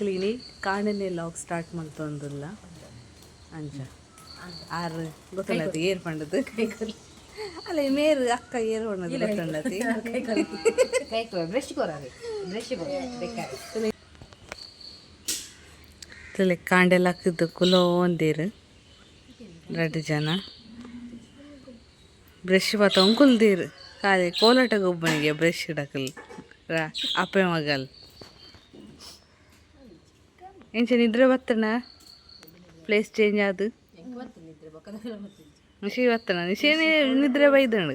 ಎಂಕ್ಲೀನಿ ಕಾಂಡೆನೆ log start ಮಲ್ತೊಂದುಲ್ಲ ಅಂಚ ಆರು ಗೊತ್ತುಂಡತಿ ಏರ್ ಪಂಡದು. ಅಲ್ಲ, ಮೇರು ಅಕ್ಕ ಏರ್ ಪಂಡದು ಗೊತ್ತುಂಡತಿ. ಬ್ರಷ್ ಕೊರವೆ, ಬ್ರಷ್ ಬೇಕಾರೆ. ತಲೆ ಕಾಂಡೆ ಲಕ್ಕದು ಕುಲೋಂದೇರು ರಡ್ಡು ಜನ. ಬ್ರಷ್ ಪತ್ತ ಕುಲ್ದೇರು. ಕಾಲೆ ಕೋಲಾಟ ಗೊಬ್ಬನಿಗೆ ಬ್ರಷ್ ಡಕಲ್ ರಾ ಅಪ್ಪೆ ಮಗಲ್. ಎಂಚ ನಿದ್ರೆ ಬತ್ತಣ? ಪ್ಲೇಸ್ ಚೇಂಜ್ ಆದು ನಿಶಿ ಬತ್ತಣ? ನಿಶೇನೆ ನಿದ್ರೆ ಬೈದಣ.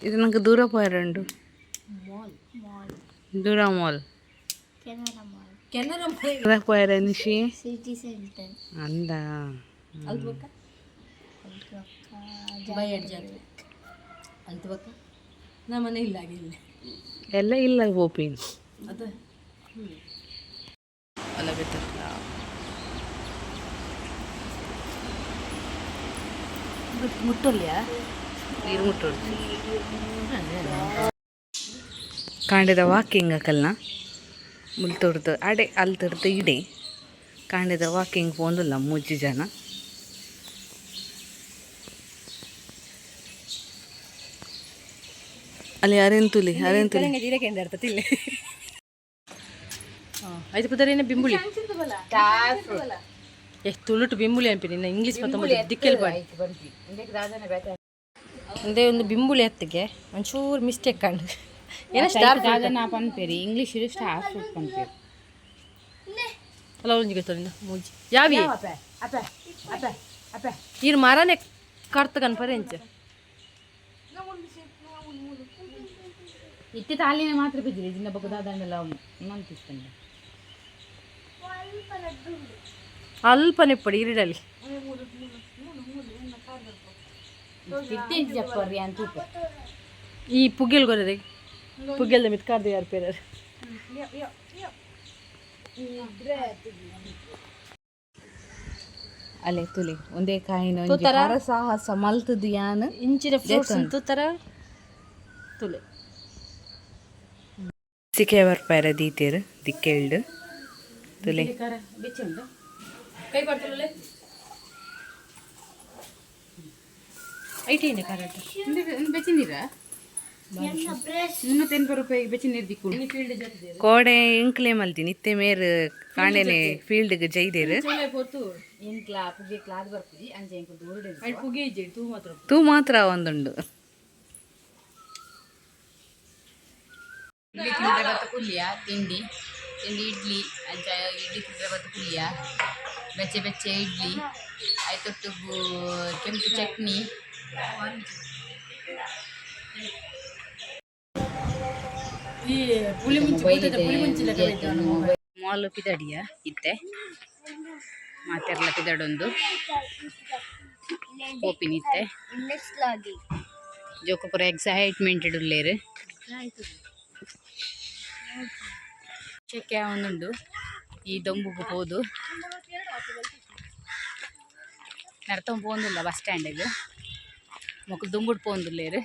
ಇದು ನಂಗೆ ದೂರ ಪೋಯರುಂಡು, ದೂರ ಮಾಲ್. ಕೆನರಾ. ಪೋಯರ ನಿಶಿ? City centre. ಅಂದ. ಅಲ್ತು ಬೊಕ್ಕ ಬೈಯಡ್ ಜಾತ್ರೆ. ಅಲ್ತು ಬೊಕ್ಕ ನಮ್ಮನೆ ಇಲ್ಲ ಆಗಿಲ್ಲ. ಎಲ್ಲ ಇಲ್ಲ ಪೋಪಿನ್. ಅದ. ಅಲ್ಲ, ಬೆತ್ತಲ್ಲ. ಮುಟ್ಟೊಲ್ಯಾ? ನೀರು ಮುಟ್ಟೋಡು. ಕಾಂಡೆದ ವಾಕಿಂಗ್ ಅಕಲ್ನ ಮುಲ್ತೊಡ್ದು ಅಡೆ ಅಲ್ತೊಡ್ದು ಇಡೆ ಕಾಂಡೆದ ವಾಕಿಂಗ್ ಪೋಂದುಲ್ಲ ಮೂಜಿ ಜನ. ಅಲ್ಲಿ ಅರೆಂತುಲಿ, ಅರೆಂತುಲಿ. ಜೀರಕ್ಕೆ ಅರ್ಥ ಇಲ್ಲ. ಆಯ್ತು, ಪುದರೇನ ಬಿಂಬುಳಿ. ಎಷ್ಟು ತುಳುಟು ಬಿಂಬುಳಿ ಅನ್ಪಿ ನಿನ್ನ ಇಂಗ್ಲೀಷ್ ಮತ್ತೆ ದಿಕ್ಕೆಲ್ ಬಾಡಿ. ಒಂದೇ ಒಂದು ಬಿಂಬುಳಿ ಹತ್ತಿಗೆ ಒಂಚೂರು ಮಿಸ್ಟೇಕ್ ಕಂಡು ಏನೋ ಸ್ಟಾರ್. ಪನ್ಪೇರಿ, ಇಂಗ್ಲೀಷ್ ಸ್ಟಾರ್ ಫ್ರೂಟ್ ಪನ್ಪೇರಿ. ಅಲ್ಲ, ಒಂಜಿ ಗೊತ್ತಲ್ಲ ಮೂಜಿ ಯಾವಿ ಈರ್ ಮರನೆ ಕರ್ತ ಕನ್ಪರೆ ಎಂಚ. ಇತ್ತೆ ತಾಲಿನ ಮಾತ್ರ ಬಿದ್ದಿರಿ ಜಿನ್ನ ಬೊಕ್ಕ ದಾದಂಡಲ ಮಂತಿಸ್ತಂಡೆ. ಅಲ್ಪ ನೆಪ್ಪಡಿ ಇರಿಡಲಿ. ಇತ್ತೆ ಜಪ್ಪರ್ರಿ ಅಂತ ತೂಪ. ಈ ಪುಗ್ಗೆಲ್ ಗೊರದೆ, ಪುಗ್ಗೆಲ್ದ ಮಿತ್ ಕಾರ್ದು ಯಾರು ಪೇರರ್. ಅಲೆ ತುಲಿ, ಒಂದೇ ಕಾಯಿನ ಒಂಜಿ ತೂತರ? ಹರಸಾಹಸ ಮಲ್ತದು ಯಾನ್. ಇಂಚಿನ ಫ್ರೂಟ್ಸ್ ತೂತರ ತುಲೆ. ಸಿಕೆ ಬರ್ಪಾರ ದೀತೇರು ದಿಕ್ಕೆಲ್ಡು ತುಲೆ. ಕೈ ಪಡ್ತಲೇ ಐಟಿ ಕರೆಕ್ಟ್. ಬೆಚ್ಚಿನೀರ 380 ರೂಪಾಯಿ ಬೆಚ್ಚಿನೀರು ದಿಕ್ಕು. ಕೋಡೆ ಎಂಕ್ಲೆ ಮಲ್ತೀನಿ ಇತ್ತೆ ಮೇರ್ ಕಾಂಡೆನೆ ಫೀಲ್ಡ್ಗೆ ಜೈದೇರು. ಎಂಕ್ಲಾ ಪುಗೆ ಕ್ಲಾದ್ ಬರ್ಪುಜಿ, ಅಂಚೆ ಎಂಕುಲು ದೂರಡೆ. ಪುಗೆ ಇಜ್ಜಿ, ತೂ ಮಾತ್ರ. ತೂ ಮಾತ್ರ ಒಂದುಂಡು. ಇಡ್ಲಿ ತಿಂದ್ರೆ ಬತ್ತ ಕುಲ್ಲಿಯ. ತಿಂಡಿ ತಿಂಡಿ ಇಡ್ಲಿ. ಅಂಚ ಇಡ್ಲಿ ತಿಂದ್ರೆ ಬತ್ತ ಕುಲ್ಲಿಯ. ಬೆಚ್ಚೆ ಬೆಚ್ಚೆ ಇಡ್ಲಿ, ಆಯ್ತೊಟ್ಟುಗು ಕೆಂಪು ಚಟ್ನಿ. ಈ ಪುಳಿ ಮುಂಚಿ ಬೂತದ ಪುಳಿ ಮುಂಚಿ ಲೆಕ್ಕ ಬೈತ. ಮಾಲ್ ಪಿದಡಿಯ ಇತ್ತೆ. ಮಾತೆರ್ಲ ಪಿದಡೊಂದು ಪೋಪಿನಿತ್ತೆ. ಜೋಕು ಪೂರ ಎಕ್ಸೈಟ್ಮೆಂಟ್ ಉಲ್ಲೇರು. ಚೆಕ್ಕೆ ಒಂದುಂಡು. ಈ ದೊಂಬುಗು ಪೋದು ನಡ್ತೊಂದು ಪೋಂದುಲ್ಲ ಬಸ್ ಸ್ಟ್ಯಾಂಡಿಗೆ. ಮೊಕ್ಲು ದುಂಬುಡು ಪೋಂದುಲ್ಲೇರು.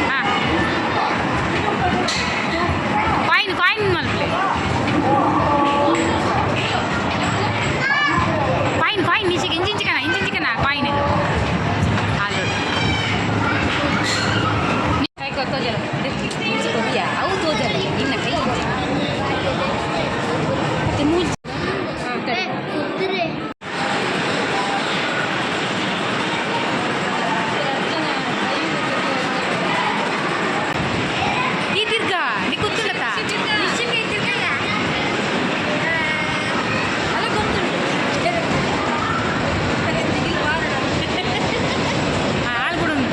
ಹಾಂ ಕಾಯಿನ್ ಕಾಯಿನ್ ಮಲ್ಪಲೆ ಕಾಯಿನ್ ಕಾಯಿನ್ ನಿಶಿಗೆ ಇಂಚಿಂಚಿಕನ ಇಂಚಿಂಚಿಕನ ಕಾಯಿನ್ ಹಾಲು ಕೈ ತೋಜಲ ಅವು ತೋಜಲ್ಲ ನಿನ್ನ ಕೈ ಮತ್ತೆ ಮೂಜಿ. ಕುದುರೆ. ಈ ತಿರ್ಗ ನೀ ಕೂತ್ಕೊಂಡತ್ತ. ಅಲ್ಲ, ಗೊತ್ತುಂಟು. ಹಾಳು ಬಿಡು.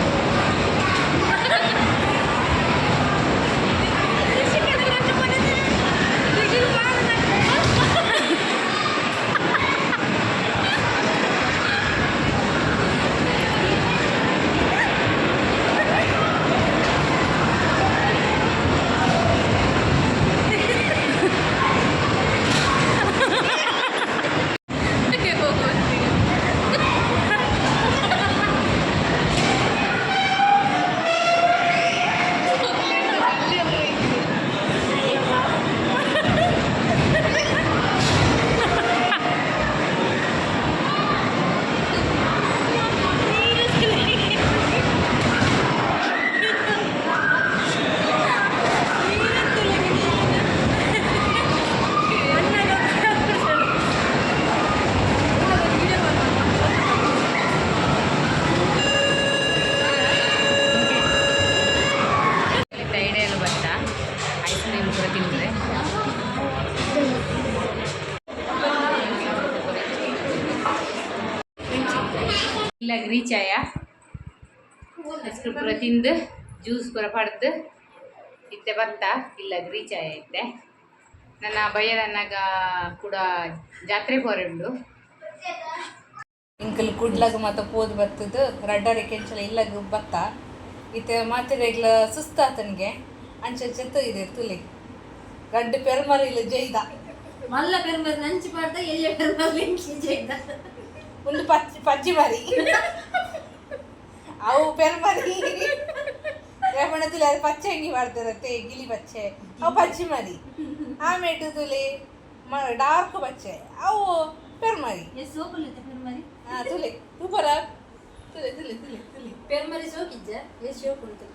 ಐಡಿಯಾಲು ಬತ್ತ ಐಸ್ ಕ್ರೀಮ್ ಕೂಡ ತಿಂದರೆ. ಇಲ್ಲ ರೀಚ್ ಆಯ. ಐಸ್ ಕ್ರೀಮ್ ಪೂರ ತಿಂದು, ಜ್ಯೂಸ್ ಪೂರ ಪಡೆದು ಇತ್ತೆ ಬತ್ತ. ಇಲ್ಲ ರೀಚ್ ಆಯ ಇತ್ತೆ. ನನ್ನ ಭಯದನ್ನಾಗ ಕೂಡ ಜಾತ್ರೆ ಪೋರೆ ಉಂಡು. ಇಂಕಲ್ ಕುಡ್ಲಗ ಮಾತ ಪೋದು ಬತ್ತದು ರಡ್ಡರೆ ಕೆಂಚಲ ಇಲ್ಲಗ ಬತ್ತ. ಇತ್ತೆ ಮಾತೆರೆಗ್ಲ ಸುಸ್ತಾತನಿಗೆ ಅಂಚ ಚೆತ್ತ ಇದೆ ತುಲಿ ರಡ್ಡು ಪೆರ್ಮರಿ ಇಲ್ಲ ಜೈದ. ಮಲ್ಲ ಪೆರ್ಮರ್ ನಂಚಿ ಪಾಡ್ದ, ಎಲ್ಲಿ ಪೆರ್ಮರ್ ಲಿಂಕಿ ಜೈದ. ಒಂದು ಪಚ್ಚಿ ಪಚ್ಚಿ ಮರಿ, ಅವು ಪೆರ್ಮರಿ ರೇಪಣ ತುಲಿ. ಅದು ಪಚ್ಚೆ ಅಂಗಿ ಮಾಡ್ತಾರತ್ತೆ, ಗಿಲಿ ಪಚ್ಚೆ. ಅವು ಪಚ್ಚಿ ಮರಿ. ಆಮೇಟು ತುಲಿ ಡಾರ್ಕ್ ಪಚ್ಚೆ, ಅವು ಪೆರ್ಮರಿ. ಎಸ್ ಸೋಪುಲ್ಲಿತ್ತೆ ಪೆರ್ಮರಿ. ಹಾ, ತುಲೆ ಸೂಪರ, ತುಲೆ ತುಲೆ ತುಲೆ ತುಲೆ. ಪೆರ್ಮರಿ ಸೋಕಿಜ್ಜ, ಎಸ್ ಸೋಪ್ ಉಂಟು.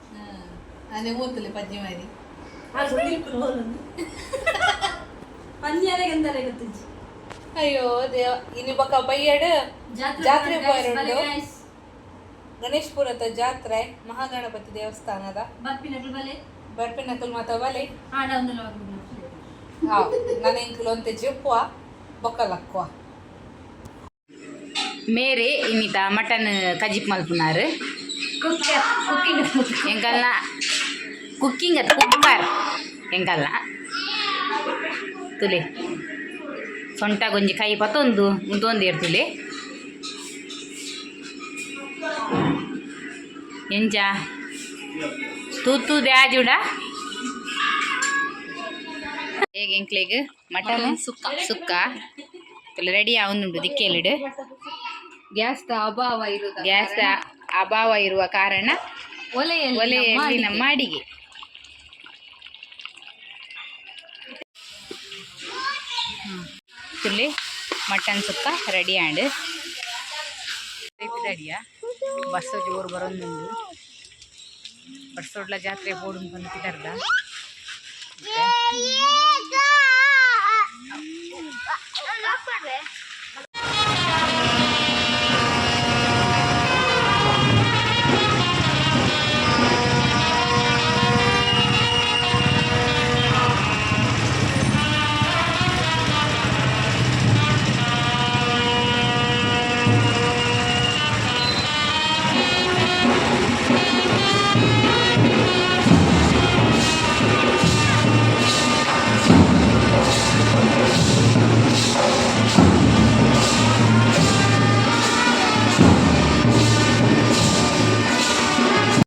ಅದೇ ಓದ್ತಲೆ ಪಜ್ಜಿ ಮಾರಿ. ಪಂದ್ಯಾಲೆ ಗೊತ್ತಿಜ್ಜಿ. ಅಯ್ಯೋ ದೇವ, ಇನ್ನು ಬಕ್ಕ ಬೈಯಡ್ ಜಾತ್ರೆ ಪೋಯರುಂಡು. ಗಣೇಶ್ಪುರದ ಜಾತ್ರೆ, ಮಹಾಗಣಪತಿ ದೇವಸ್ಥಾನದ. ಬರ್ಪಿನಗಳು ಬಲೆ. ಬರ್ಪಿನಕಲ್ ಮಾತ ಬಲೆ. ಆಡ ಒಂದು. ಹಾ, ನನ್ನ ಇಂಕುಲು ಅಂತೆ ಜೆಪ್ಪುವ ಬೊಕ್ಕ ಲಕ್ಕುವ. ಮೇರೆ ಇನ್ನಿತ ಮಟನ್ ಕಜಿಪ್ ಮಲ್ಪುನಾರು. Cooker cooking. ಎಂಕಲ್ನ ಕುಕ್ಕಿಂಗ್ ಅದು ಕುಕ್ಕರ್ ಎಂಕಲ್ನ. ತುಲೆ ಸೊಂಟ ಗೊಂಜಿ ಕೈ ಪತ್ತೊಂದು ಉಂತೊಂದು ಇರ್ತುಲೆ. ಎಂಚ ತೂತು ದ್ಯಾಜುಡ ಹೇಗೆ ಎಂಕ್ಲೆಗ್ ಮಟನ್ ಸುಕ್ಕ ಸುಕ್ಕ ತುಲೆ ರೆಡಿ ಆವೊಂದುಂಡು ದಿಕ್ಕೆಲಿಡು. ಗ್ಯಾಸ್ ಅಭಾವ ಇರುವುದು. ಗ್ಯಾಸ್ ಅಭಾವ ಇರುವ ಕಾರಣ ಒಲೆಯಲ್ಲಿ. ಒಲೆಯಲ್ಲಿ ನಮ್ಮ ಅಡಿಗೆ. ತುಲ್ಲಿ ಮಟನ್ ಸುಕ್ಕ ರೆಡಿ ಆಂಡ್ ಅಡಿಯ ಬಸ್ ಜೋರು ಬರೋದುಂಡು. ಬಸ್ಸೊಡ್ಲ ಜಾತ್ರೆ ಬೋಡು ಬಂತಿದಾರ್ದ.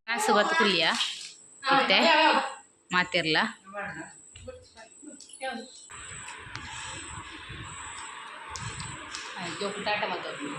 ಕಾಸು ಬತ್ತು ಕುಲ್ಲಿಯ ಇತ್ತೆ ಮಾತಿರ್ಲ. ಜೋಕು ಟಾಟ ಮಾತಾಡ್ತೀನಿ.